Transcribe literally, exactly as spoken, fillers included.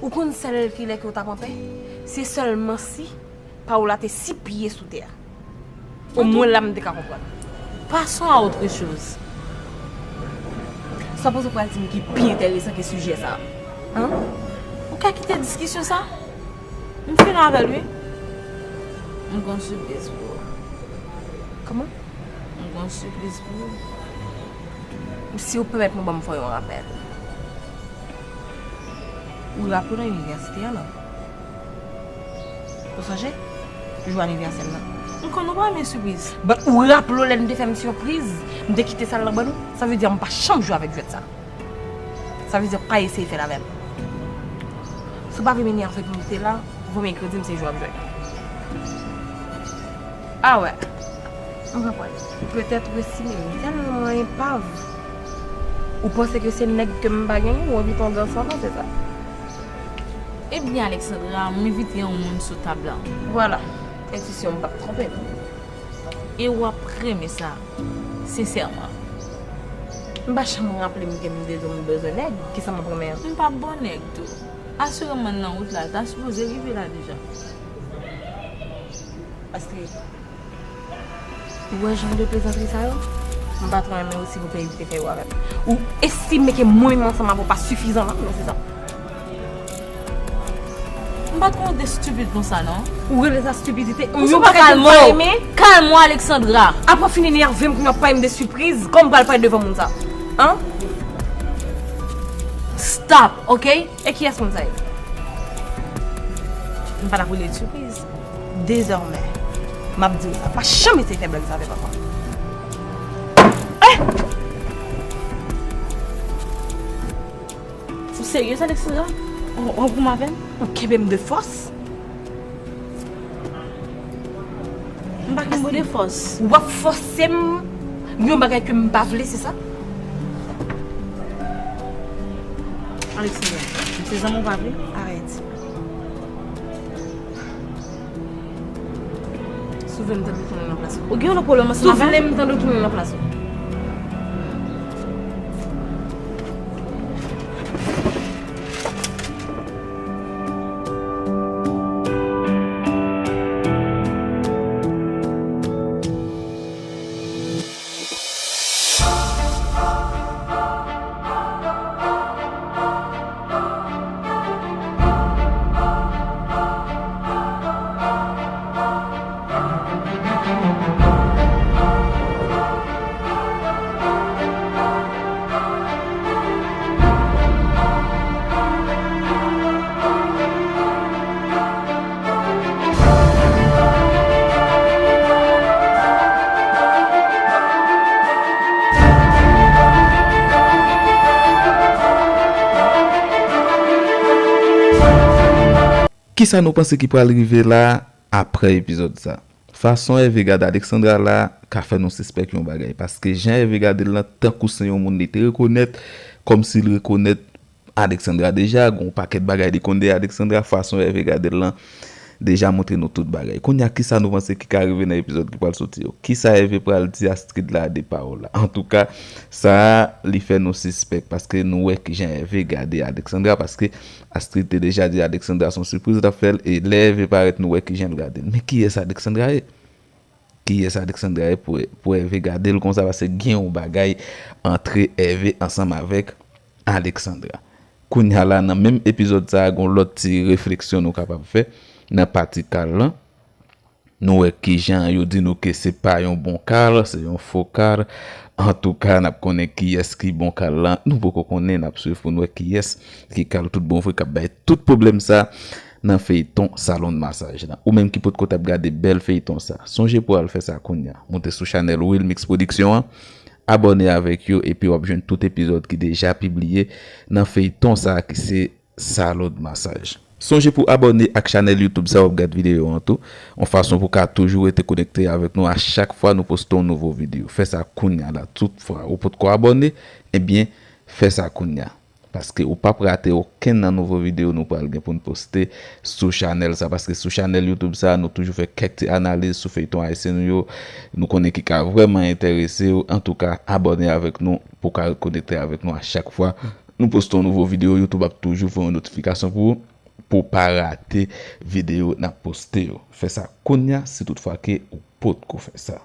Ou konn sèl kilè ke w t ap anpè? Se sèlman si Paola te si pye sou tè a. Omwen la m te ka konprann. Passons à autre chose. Sa w panse w pral di m ki pi enteresan ke sijè sa a? An? Ou ka kite diskisyon sa? M fin avè l wi. M gon sipriz pou ou. Kòman? M gon sipriz pou ou. Si w pèmèt mwen, ban m fè yon rapèl. Ou raple w nan inivèsite a non? Ou sonje? Jou anivèsè m nan. M konn ou pa renmen sipriz. But ou raple w lè n te fè m sipriz? M te kite sal lan ban nou? Sa vle di m pa janm jwe avèk jwèt sa. Sa vle di pa eseye fè l avè m. Si w pa vle m enyave pou m te la, ou vle m ekredi m se jwe w ap jwe. Ah wè. M konprann. Petèt ou estime m tèlman enpav. Ou panse ke se nèg ke m pa genyen, ou anvi tonbe ansanm, se sa? Ebyen, Alexandra, m envite yon moun sou tab la. Vwala. Entwisyon m p ap twonpe m. E w ap renmen sa, sensèman. M pa janm raple m ke m te di w m bezwen nèg, kisa m ap renmen an? M p ap ba w nèg tou. Asireman nan wout la, ta sipoze rive la deja. Astrid, ou wè jan de plezantri sa yo? M pa twò renmen osi pou pe evite fè yo avè m. Ou estime ke mwen menm ansanm avè w pa sifizan nan, non, se sa. M pa t konn ou te stupid konsa, non. Ou rele sa stupidite? Ou yon bagay ke m pa renmen. Kalme w, Alexandra. Apre w fin enyave m, kounye a w pale m de sipriz, kòman m pral pale devan moun sa? An? Stop, ok? E kiyès moun sa ye? M pa t ap rele l sipriz. Dezòmè, m ap di w sa. Pa janm eseye fè blag sa avè papa m. Eh! Ou serye, Alexandra? Ou, ou anpouman avè m? Ou kenbe m de fòs? M pa kenbe w de fòs. W ap fòse m yon bagay ke m pa vle, se sa? Alexandra, m se zanmi w pa vle? Arèt. Si w vle m tande w tounen nan plas ou. Ou gen yon lòt pwoblèm ansanm avè m? Si w vle m tande w tounen nan plas ou. Kisa nou panse ki pral rive la apre epizòd sa? Fason Hervé gade Alexandra la ka fè nou sispèk yon bagay, paske jan Hervé gade l lan, tankou se yon moun li te rekonèt, kòmsi l rekonèt Alexandra deja, gon pakèt bagay li konn de Alexandra, fason Hervé gade l lan deja montre nou tout bagay. Kounye a, kisa nou panse ki ka rive nan epizòd ki pral soti yo? Kisa Hervé pral di Astrid la de Paola? Antouka, sa a, li fè nou sispèk, paske nou wè kijan Hervé gade Alexandra, paske Astrid te deja di Alexandra se yon sipriz l ap fè l, e lè Hervé parèt, nou wè kijan l gade l. Men kiyès Alexandra ye? Kiyès Alexandra ye pou, pou Hervé gade l konsa, paske gen yon bagay antre Hervé ansanm avèk Alexandra. Kounye a la, nan menm epizòd sa a, gon lòt ti refleksyon nou kapab fè nan pati Carl lan. Nou wè kijan yo di nou ke se pa yon bon Carl, se yon fo Carl. Antouka, n ap konnen kiyès ki bon Carl lan. Nou poko konnen, n ap swiv pou n wè kiyès ki Carl tout bon vre k ap bay tout pwoblèm sa nan feyton Salon de Massage lan. Ou menm ki potko t ap gade bèl feyton sa, sonje pou w al fè sa kounye a. Moute sou chanèl Wilmix Production an, abòne avèk yo, epi w ap jwenn tout epizòd ki deja pibliye nan feyton sa ki se Salon de Massage. Sonje pou abòne ak chanèl YouTube sa w ap gad videyo an tou, yon fason pou w ka toujou rete konekte avèk nou a chak fwa nou poste yon nouvo videyo. Fè sa kounye a la, tout fwa ou potko abòne, ebyen, fè sa kounye a. Paske ou p ap rate okenn nan nouvo videyo nou pral gen pou n poste sou chanèl sa. Paske sou chanèl YouTube sa, nou toujou fè kèk ti analiz sou feyton ayisyen nou yo. Nou konnen ki ka vrèman enterese w. Antouka, abòne avèk nou pou w ka ret konekte avèk nou a chak fwa nou poste yon nouvo videyo. YouTube ap toujou voye yon notifikasyon pou ou. pou w pa rate videyo n ap poste yo. Fè sa kounye a si toutfwa ke ou potko fè sa.